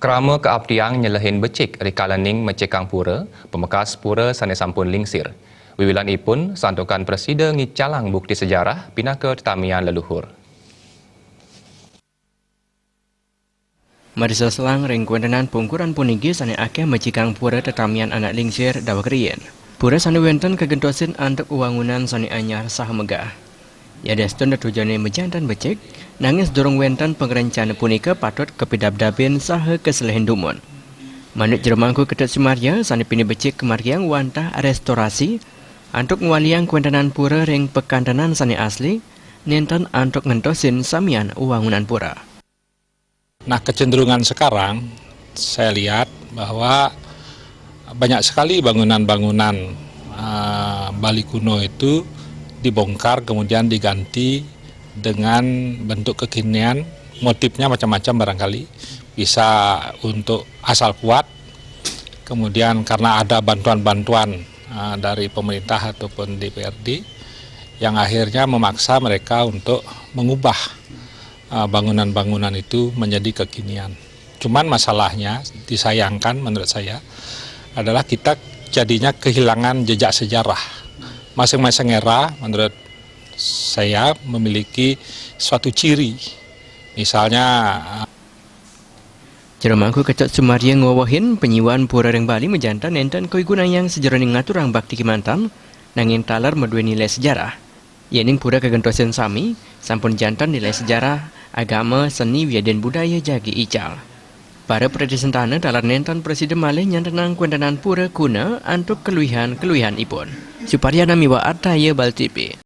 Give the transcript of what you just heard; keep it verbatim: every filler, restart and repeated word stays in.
Krama kaaptiang nyelehin becik rikalaning mecikang pura, pamekas pura sane sampun lingsir. Wiwilanipun, santukan prasida ngicalang bukti sejarah pinaka tetamian leluhur. Marisa selang ring kawentenan pungkuran puniki sane akeh mecikang pura tetamian anak lingsir daweg riin. Pura sane wenten kagentosin antuk wewangunan sane anyar saha megah. Yadastun tetujone majanten becik, nanging sadurung wenten pangrencana punika patut kapidabdabin saha kaselehin dumun. Manut Jero Mangku Ketut Sumarya sane pinih becik kamargiang wantah restorasi antuk ngwaliang kawentenan pura ring pakantenan sane asli, nenten antuk ngentosin samian wewangunan pura. Nah, kecenderungan sekarang saya lihat bahwa banyak sekali bangunan-bangunan, eh, Bali kuno itu dibongkar kemudian diganti dengan bentuk kekinian, motifnya macam-macam barangkali, bisa untuk asal kuat, kemudian karena ada bantuan-bantuan, eh, dari pemerintah ataupun D P R D yang akhirnya memaksa mereka untuk mengubah, eh, bangunan-bangunan itu menjadi kekinian. Cuman masalahnya, disayangkan menurut saya, adalah kita jadinya kehilangan jejak sejarah. Masing-masing era, menurut saya, memiliki suatu ciri. Misalnya, eh, Jero Mangku Ketut Sumarya ngwewehin panyiwan pura ring Bali majanten nenten kawigunayang sajeroning ngaturang bakti kemanten, nanging taler madue nilai sejarah. Yening pura kagentosin sami, sampun janten nilai sejarah, agama, seni, wiadin budaya jagi ical. Para pradesantana taler nenten prasida malih nyantenang kawentenan pura kuna antuk kaluihan-kaluihanipun. Suparyana miwah Artaya Bali T V.